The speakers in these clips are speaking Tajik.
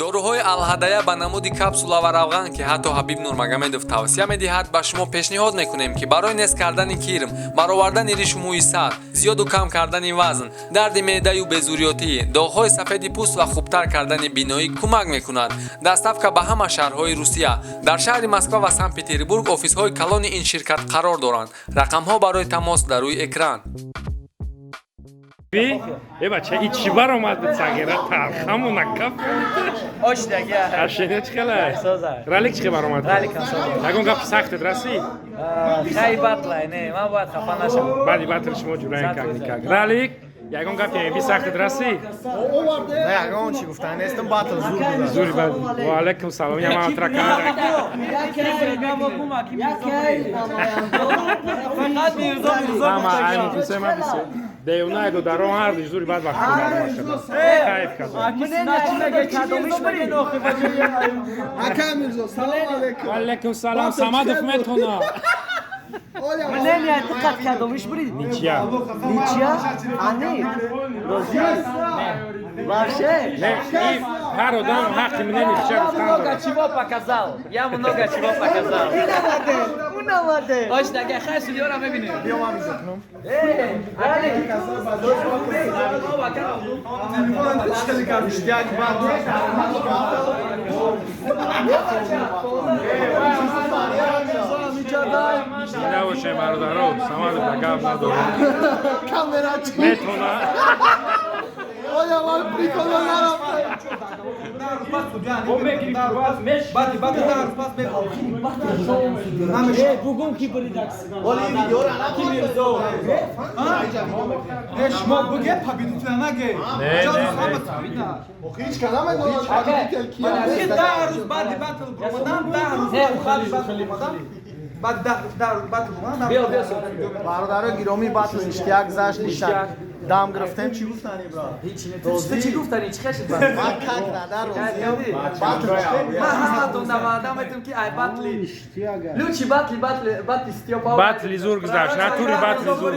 Доруҳои Алҳадая ба намуди капсула ва равған, ки ҳатто Ҳабиб Нурмагомедов тавсия медиҳад, ба шумо пешниҳод мекунем, ки барои нест кардани кирм, баровардани ришу мӯи сар, зиёду кам кардани вазн, дарди меъдаю безурётӣ, доғҳои сафеди пӯст ва хубтар кардани биноӣ кӯмак мекунад. Доставка ба ҳама шаҳрҳои Русия. Дар шаҳри Москва ва Санкт Петербург офисҳои калони ин ширкат қарор доранд. Рақамҳо барои тамос дар рӯи экран. Э, бача, и чӣ баромад буд, сагира талхаму накаф. Ош дага. Ашене чӣ хела? Соза. Ралик чӣ баромад? Раликам соза. Ягон гапи сахтет расӣ? Хай, батлай, не, ман бояд хафа нашавам. Баъди батл шумо ҷураен как никак. Ралик, ягон гапи эби сахтет расӣ? Не, ягон чӣ гуфтан нестам, батл зур буд. Зури бад. Ва алайкум салом, я ман трака. Фақат Мирзо, Мирзо. Ама ай мухлисои ман бисёр. Девона додаро ҳар зури бад вақт баромад кардам. Кайф кардам. Ака Мирзо, салом алейкум. Ва алайкум салом, Самадов метона. Мнение диққат кардомиш бурид? Ничья. Ничья? Ани? Розӣ? Вообще? Не, и ҳар одам ҳаққи мнение хича Я гуфтан много дорад. чего показал. Я много чего показал. Ош дага, хай судьёра мебинем. Биё, ман виза кунам. Эй, Ралик. Иштияк батл. Зинда бошем, бародаро, Самадов да гап надорад. Камера чӣ? Метона. Оя, ман приколо нарафтам. Бугум ки буридакс. Оли ин видеоро Ки Мирзо. Шумо буге победителя наге. Не, не, не. Охи ҳеч кас намедонад победитель кия. 10 рӯз баъди батл омадан, 10 рӯз баъди батл омадан, баъди 10 рӯз батл омадан. Биё, биё. Бародаро гиромӣ, батл иштияк гузашт, лишак дам гирифтем. Чӣ гуфтани, бро? Ту чӣ гуфтани? Чӣ хешид ба? Ман как надар розиям. Батл Ман ҳаматон наваъда метам, ки ай батли. Лучи батли, батли, батли Стёпа. Батли зур гузашт, натури батли зур.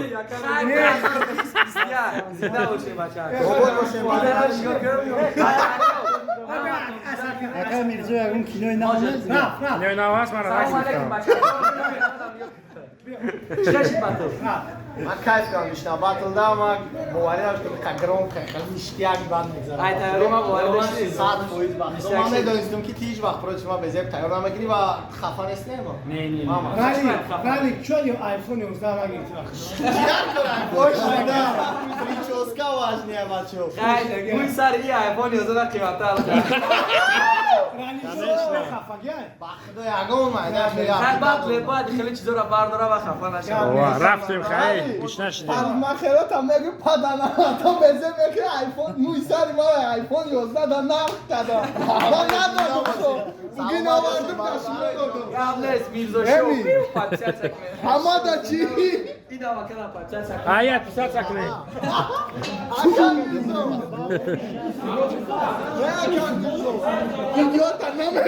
Зинда бошем, бача. Обод бошем. Ака Мирзо, ягон кинои нав нест? Кинои нав ҳаст, мана Салом алейкум, нагирифтам. бача. Чӣ хешид батл? Ман кайф кардам лишна батл да, ман боварӣ надоштам, ки громко хеле иштияк бад мегзарад. Ай тайёрӣ ман боварӣ доштӣ? 100% бахт. Ман медонистам, ки ти ҳеҷ вақт против ман безеб тайёр намекунӣ ва хафа нест, нема. Не, не. Мама. Ралик, Ралик, чё айфон 11 нагирифти вақт? Бошда. Прическа важнее, бачо. Хай, мӯи сари и айфон 11 қиматтар. Ралик, чё хафагиай? Ба худо, ягон майдаш мегам. Хай, батл бояд хеле чизоро бардора ва хафа нашава. Ва, рафтем, хай, гӯш нашидем. Махеротам мегӯ паданата безе мекунӣ айфон, мӯи сари мара айфон 11 да нарх када. Ман надодам то. Бугин овардум, да шумо додам. Гап нест, Мирзо шоу. Эми. Подписаться кунед. Ҳамада чӣ? Идама кана подписаться кунед. Ай, отписаться кунед. Ака Мирзо. Не, ака Мирзо. Видеота наме.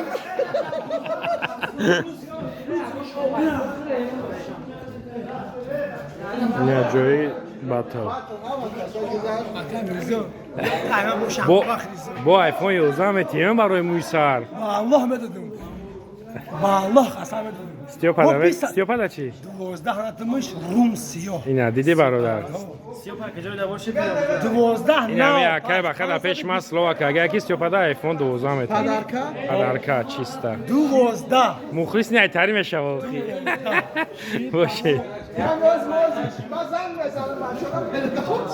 Не, ҷои батл. Ака Мирзо, ай ман бошам Бо вақт Мирзо. бо айфон 11 метиҳем барои мӯи сар. Ба Аллоҳ медодум. Ба Аллоҳ қасам медодум. Стёпа Бо да, Стёпа да чӣ? 12 ратмиш рум сиёҳ. Ина диди, бародар. 12 Ина ми нав. акай баха пеш ма словака. Агар ки Стёпа да айфон 12 метиҳем. Подарка? Подарка чиста. 12. Мухлис не айтари мешава охи. Боше. Ман боз боз ман занг мезанам бачаҳо передавоч.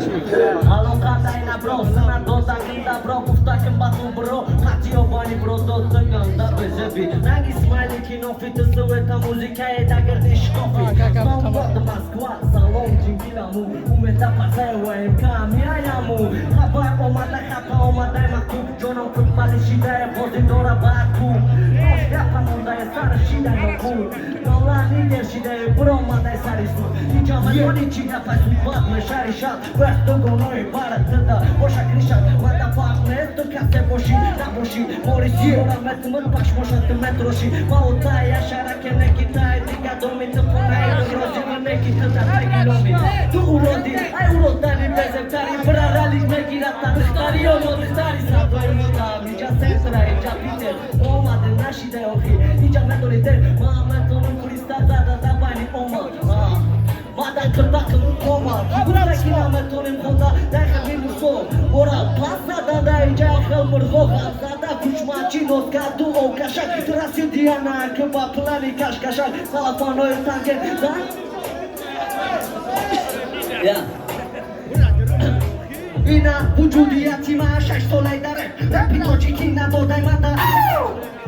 Алоқадай набро, сина дода гинда бро, гуфтаким ба ту бро, қатиёбани бро додаганда безеби. Ранги смайли кинофи, ту суэта музикае дагирди шкофи. Свобода Москва, салом ҷингиламу, умеда пасай ВМК миаяму. Хабар омада, хата омадай мактуб, ҷоном футбали шидае, бозӣ дора баъд куб. Нош гапа мондае, сар шидай нокуб. Дола лидер шидае, биромадай сари суд. Иҷамадони чӣ гапа суҳбат мешари шаб, вақт дугонои бара тида, боша кришат, мада фарқ нест, ту касе бошӣ, набошӣ, мори сиёра метмуд, пашмоша ту метрошӣ, ма отая шари Номи ту хонаи рози ман меги ту дар таги ломи. Ту уроди, ай уродани безебтари, бираралиш мегирад та духтари ё нодухтари. Садои мо да инҷа центра, инҷа Питер. Омаде нашидай охи, инҷа медони дер. Ман метонам фристайл зада да байни омад. Мада кирдаким омад. Гуфта ки наметонем хонда, дай хел минусо. Ора пас зада да инҷа хел мурғо зада кучмачи носкаду окашак. Ту расидияна ки ба плани кашкашак. Салафанои танген да? Я. Ина вуҷудияти ман шаш солаи даре. Рэпи тоҷикӣ надодай мада.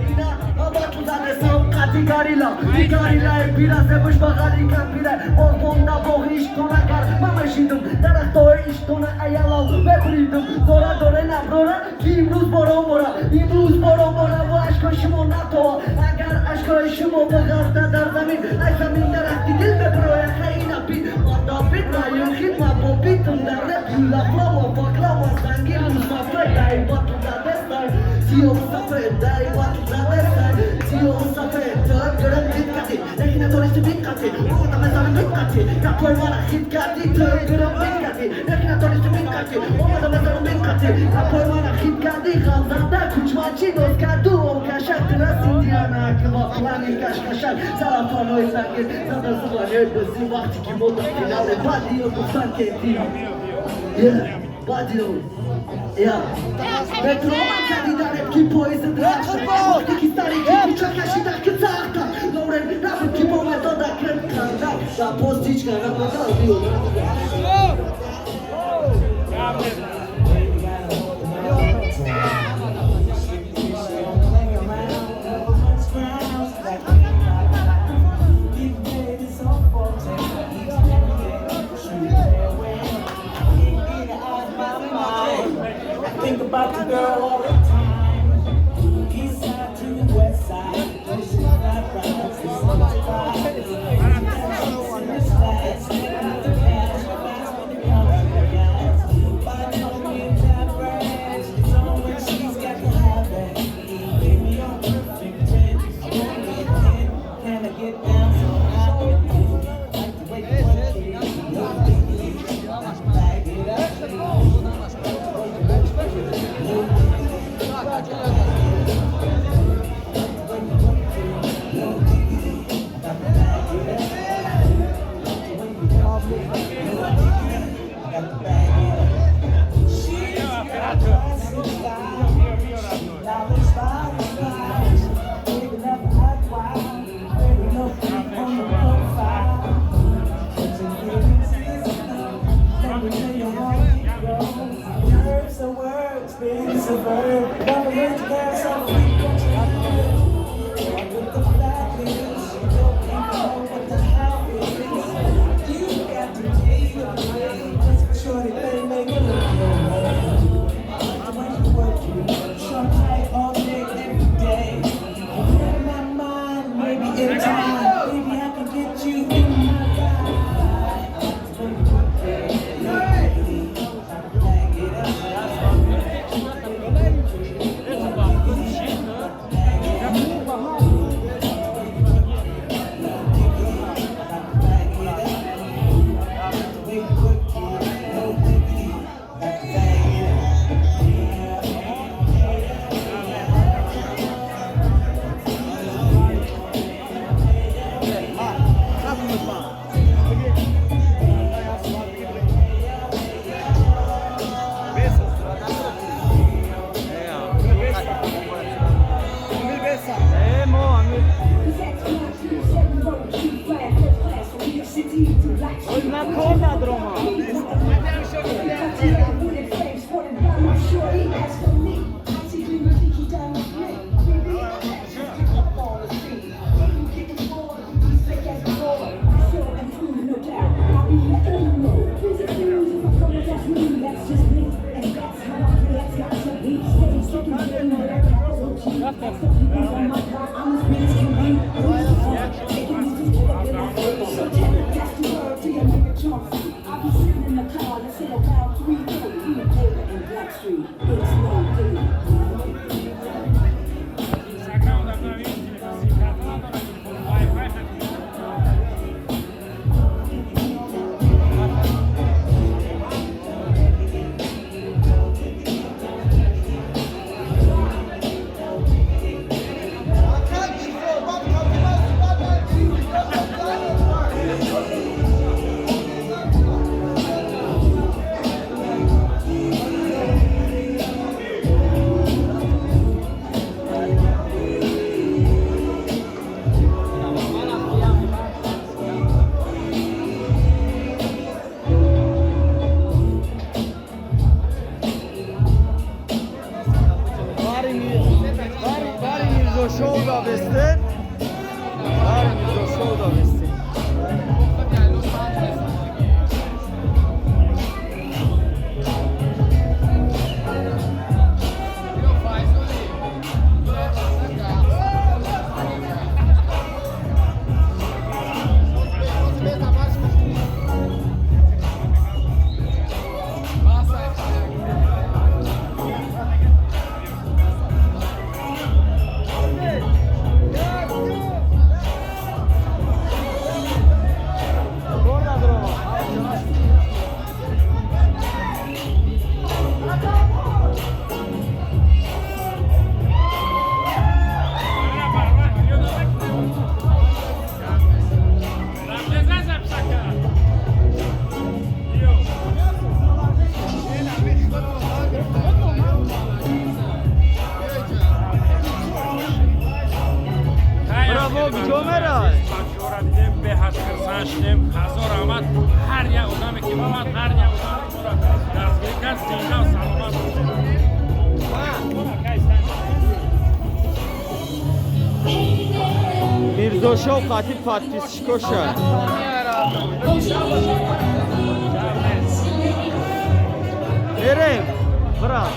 Ина ба ту задесам қати горилла. Гориллаи пиразебуш бағали кампире. Боғбонда боғи иштона кар. Ман мешидум дарахтои иштона аялав мебуридум. Дора доре наброра ки имрӯз борон бора. Имрӯз борон бора ва ашкои шумо натова. Агар ашкои шумо бағарда дар замин, ай замин дарахти дил мебирояд. Хайна бит. Мада бит маюм хит ма бо битум дар рэп юлафлама факлама зангир мусафед дай бату задестай. Сиёҳу сафед дай бату задестай. Сиёҳу сафед гирам бит кати. Лекин натонисти бит кати. Омада мезанам бит кати. Гапои мара хит кардӣ. Ту гирам бит кати. Лекин натонисти бит кати. Омада мезанам бит кати. Гапои мара хит кардӣ. Ғамзада кучмачи носкаду окашак. Расидияна ки ба плани кашкашак. Салафанои зангир зада зубанои бозӣ вақте ки мо дар финале бадиё гуфтан ки бадиё. Я. Метроман кади дар реп ки поизд рафта. Вақте ки сари ки куча кашида ки сахта. Лорен набуд ки бо медода крем канда. Да постичка намадал биё. Think about the girl all the time. East side to the west side. She's not right. She's She's got to have it. Baby, I'm perfect 10. I wanna get in. Can I get down so I can like the way you work it? No diggity. Bag it up. It's a verb. Never learned to dance on frequent. With the flat is, you don't even know what the how is. You got to pay your way. Shorty, they make it look your way. Like the way you work it, Shanghai all day, every day. You in my mind, maybe in time, maybe I can get you in my life. Like the way you work it, no diggity, bag it up. Бачаҳоро дидем, беҳад хурсанд шудем. Ҳазор раҳмат ҳар як одаме ки омад, ҳар як одаме ки моро дастгирӣ кард. Зинда саломат бошед. Мирзошов қати подписчикоша. Мерем, брат.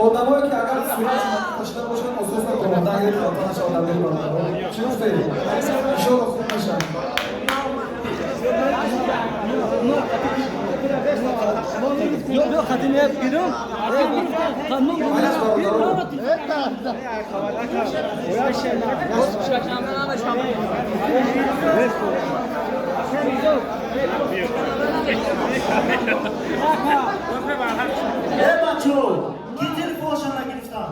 Одамое ки агар сурат кашида бошанд, ососан омода як халтанаша одам мебаранд. Чӣ гуфтед? Иншоалло хуб мешавад. Бачо, ки телефонша нагирифтам?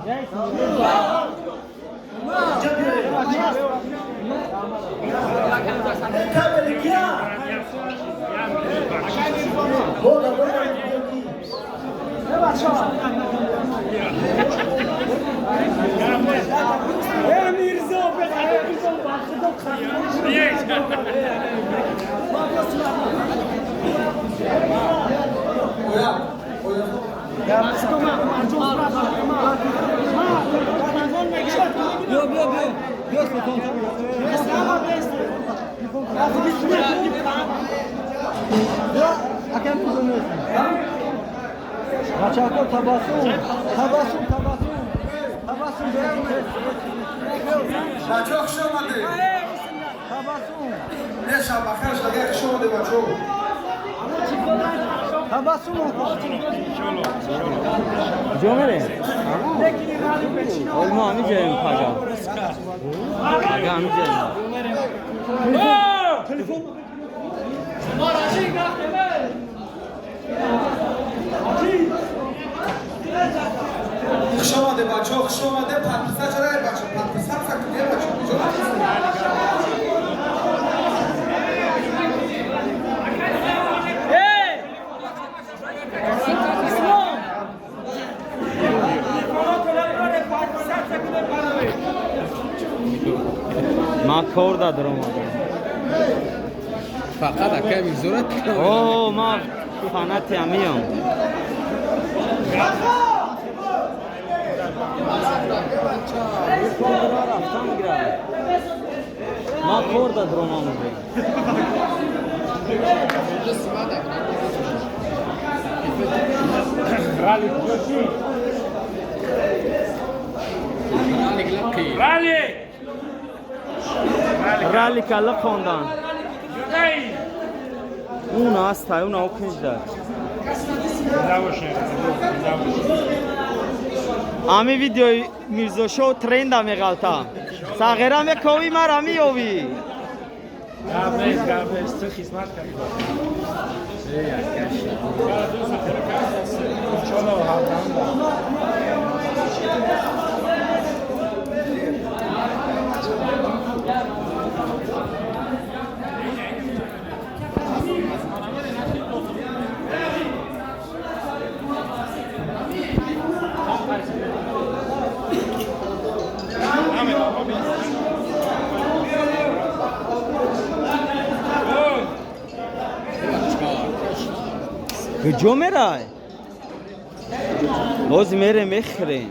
Ҷа биёед. Камери кия? Бода, бода, ки? Оя, оя. Бачаҳо, табассум, табассум, табассум, табассум. Бачаҳо, хуш омадед. Табассум. Не, шаб бахайр шудага, хуш омадед, бачаҳо. Табассум. Ҷо мерем? Мо ҳамиҷаем, пага. Пага ҳамиҷаем. Хуш омадед, бачаҳо, хуш омадед. Подписать чара, бачаҳо? Подписаться кунед, бачаҳо. Куҷо рафтед? Ман кор дар омадам. Фақат акай Мирзора. О, ман фанати амиём. Ма кор да дромам уже. Ралли, Ралли! Ралли калла хондан. Юдай! Ун аст, ай, уна окинжда. Зинда бошед, зинда бошед. Ами видеои Мирзошоу тренда меғалта. Сағира мекови мара миёвӣ. Гап нест, гап нест, ту хизмат кардӣ. Чоло ҳавдан. Куҷо мерай? Боз мере мехӯрем.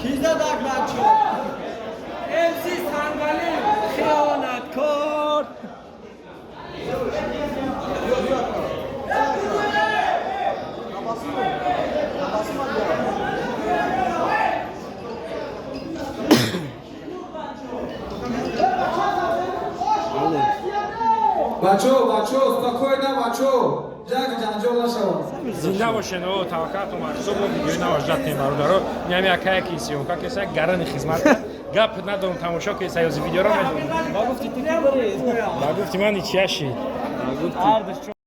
Ки задак бачо? МС Сангали хиёнаткор. Бачо, бачо, спокойно, бачо. Ҷанг ҷанҷол нашавад. Зинда бошен, о, таваккалтон бар ҳисоб, мо видеои нав жаттем, бародаро. Нями акая ки съёмка кеса, гарани хизмат кард. Гап надорум, тамошо кеса, ёзи видеоро медонам. Ба гуфти ту ки бари? Ба гуфти ман ичияши. Ардаш.